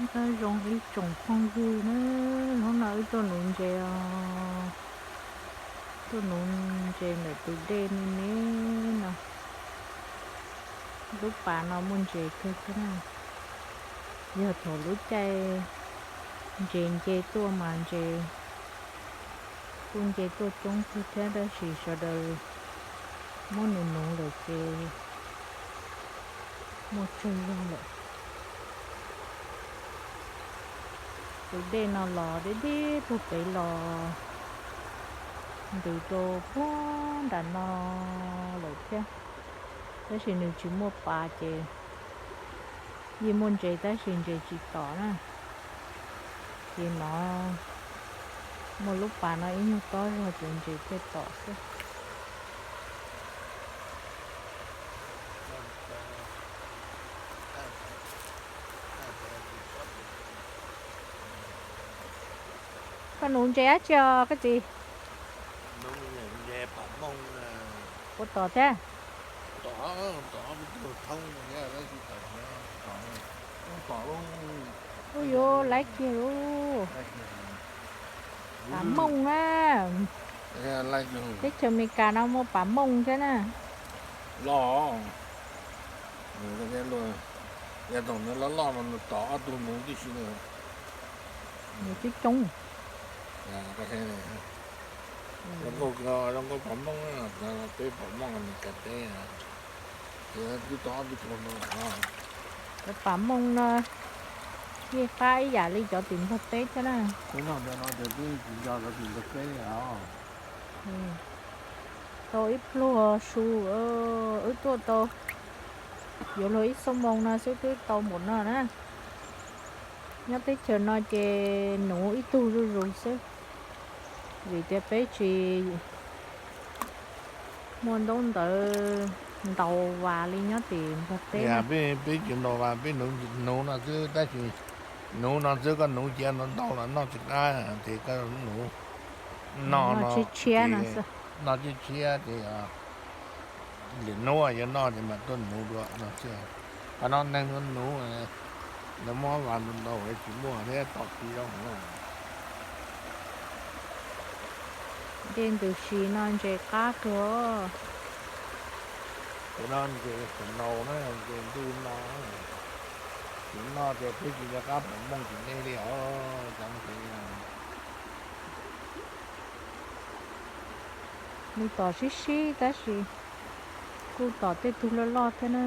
Nyob zoo ib tsoom phooj ywg na, hnub no wb tuaj nuv ntses os, tuaj nuv ntses ntawm tus dej me me no. Lub pas no muaj ntses kawg thiab na. Yog thaum lub caij ntses nce tuaj mas ntses kuj nce tuaj coob kawg thiab, tab sis sawv daws muab nuv nuv lawm ces muaj tsawg zog lawm. Tus dej no los deb deb puag pem los ntws rau puag nram no lawm thiab, tab sis nws tsis muaj pas ces yeej muaj ntses tab sis ntses tsis tom na. Ces no muaj lub pas no ib nyuag tob zog ces ntses thiaj tom xwb. Koj nuv ntses dab tsi os koj txiv? Ua tom thiab. Ua yuav laib kiag lauj. Pas mooj na. Teb chaws Amelikas no muaj pas mooj thiab na. Loj. Yav tom nws loj loj mas nws tom ob tug nuv tib si na. Nws coob coob. Zoo nkauj, zoo nkauj pas mooj, peb pas mooj Amelikas teb. Ces twb tom ob tug nuv no. Cov pas mooj no yeej qab ib yam li cov tim Nplog teb thiab na. Peb noj ntawd no ces peb tsis nco cov tim Nplog teb li os. Tau ib pluag su, wb tuaj tau yuav luag ib xuab moos no xwb twb tau npaum no na. Nyob teb chaws no ces nuv ib tug zuj zus xwb, vim tias peb tsis muaj ntaub ntawv ntaus vas li nyob tim Nplog teb. Peb tsis ntaus vas, peb nuv no xwb, tab sis nuv no xwb, koj nuv cia ntau ntau los noj tsis qab ces koj nuv no tshiab tshiab no, noj tshiab tshiab ces lwm hnub yuav noj ces mam tuaj nuv dua no xwb. Qhov no neeg nuv, lawv muab vas ntau ntau tsis muaj thiab tom tsis zoo. Dej ntws si no ntses qab kawg. Tus no ntses snow na, ntses ntuj no. Tus no ces peb tsis nco qab pas mooj tim nej li os, cov ntses. Nws tom sib sib tab sis kuj tom tej tug loj loj thiab na.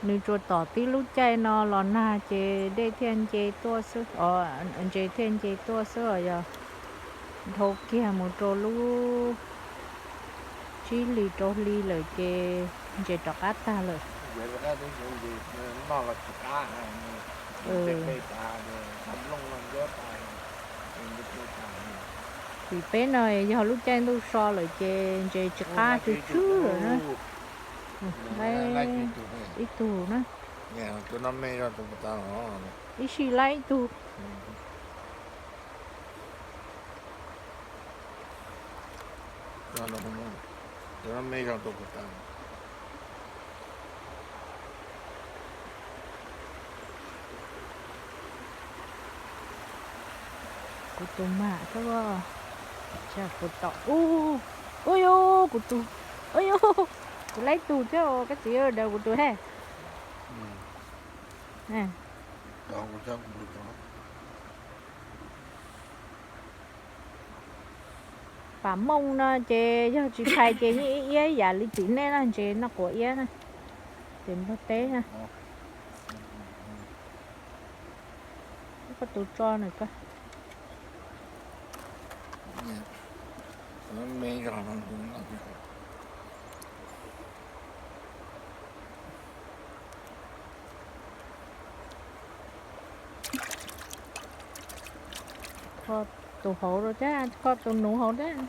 Nws tsuas tom tib lub caij no los nag ces dej thiaj nce tuaj xwb, ntses thiaj nce tuaj xwb os, yog dhau kiag mus rau lub tsib hlis rau hli lawm ces ntses rov qab tag lawm. Vim peb no yog lub caij ntuj so lawm ces ntses tsis qab tsw tsw lawm na. Ib tug na. Ib sij laib ib tug. Kuv tus mam thiab, kuv tom, ua yuv, kuv tus, ua yuv, kuv laib tug thiab, koj txiv daws kuv tus he. Pam mooj no ces yog tsis phais ces yeej iab iab yam li tim nej na, ntses noj quav iab na, tim Nplog teb na. Koj tus tso na koj. Koj tus hauv rau thiab, koj tus nuv hauv thiab.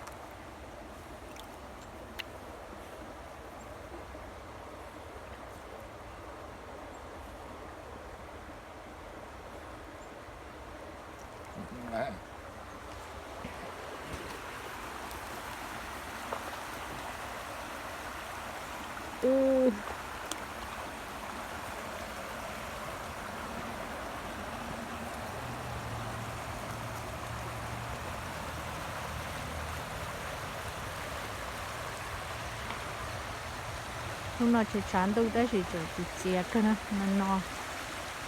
Hnub no tshav tshav ntuj tab sis tseem txias txias kawg na, no no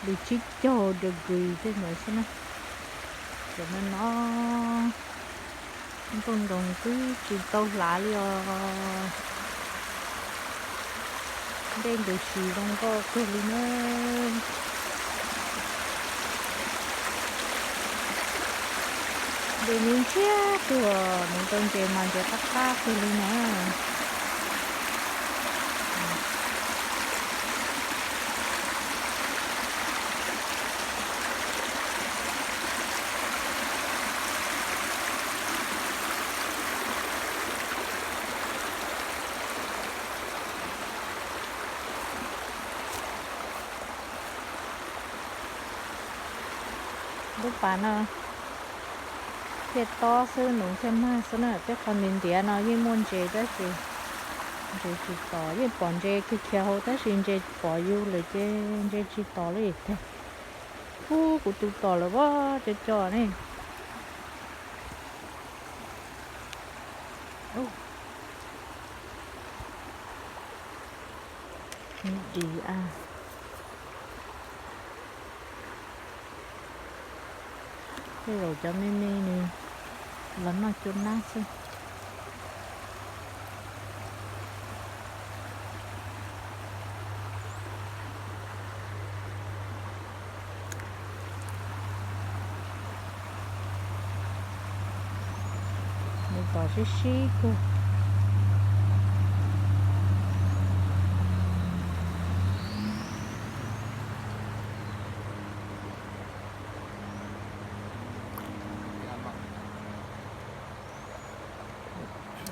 li tsib caug degree tej ntawd xwb na. Tseem no no, nplooj ntoos twb tsis tau hlav li os. Dej ntus si zoo nkauj kawg li na. Dej me ntsiag tuaj, mus rau ntses mas ntses qab qab kawg li na. Lub pas no thiaj tob xwb, nuv thiaj mag xwb na. Tej qhov ntiav ntiav no yeej muaj ntses tab sis ntses tsis tos, yeej pom ntses khiav khiav hauv tab sis ntses pom yus lawm ces ntses tsis tos li tag. Ub, kuv tus tom lawm vaj, co co ne. Ub, di a. Tej zaum cov me me nws los noj cua nab xwb. Nws tom sib sib kawg.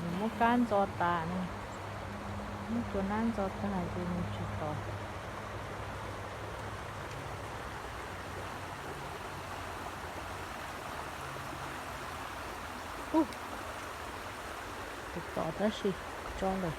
Nws muab kab ntxo tas ne, muab cua nab ntxo tag ces nws tsis tom. Ub, tus tom tab sis tso lawm.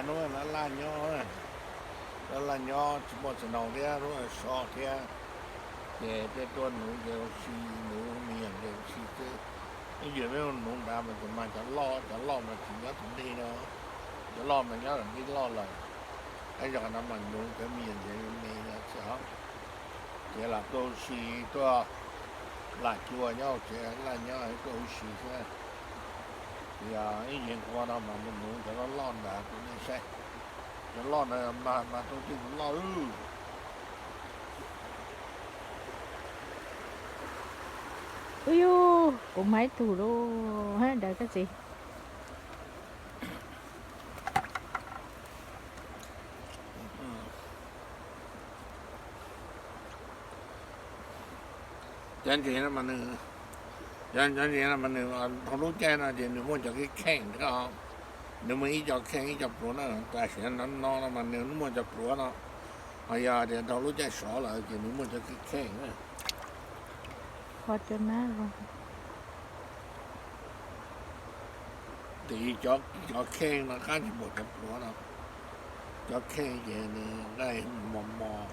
Hnub no laj laj nyob, laj laj nyob tsis muaj txiv nraus thiab, lub so thiab, ces tej tuaj nuv ces ua si, nuv me nyuam ces ua si xwb. Ib yam li nuv nrad mas tseem mag cov loj, cov loj mas tsis nyob tus dej no, cov loj mas nyob lam dib loj lawm. Ib yam qhov no mas nuv cov me nyuam ces me me no xwb os. Ces lam tuaj ua si, tuaj lam cua nyob hauv tsev, laj nyob tuaj ua si xwb. Yog ib yam nqua no mas mus nuv cov loj loj ntawd rau nej saib. Cov loj ntawd mag mag tau tej tus loj. Ub yug, kuv mag ib tug lauj, daws koj txiv. Cov ntses no mas nws, cov ntses no mas nws dhau lub caij no ces nws muaj cov kheej kheej thiab os. Nws muaj ib co kheej ib co pluav na, tam sim no no mas nws muaj cov pluav no, ho yog tias dhau lub caij sov lawm ces nws muaj cov kheej kheej na. Qhov cov nab zoo. Tim cov, cov kheej no qab tsis npaum cov pluav no. Cov kheej ces nws nqaij mos mos.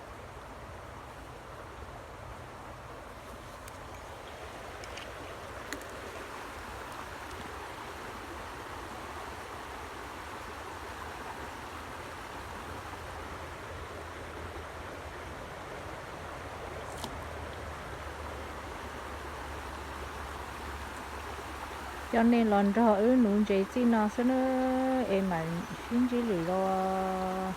Coj nej los nrog wb nuv ntses txij no xwb nawb, es mam sib ntsib lwm los.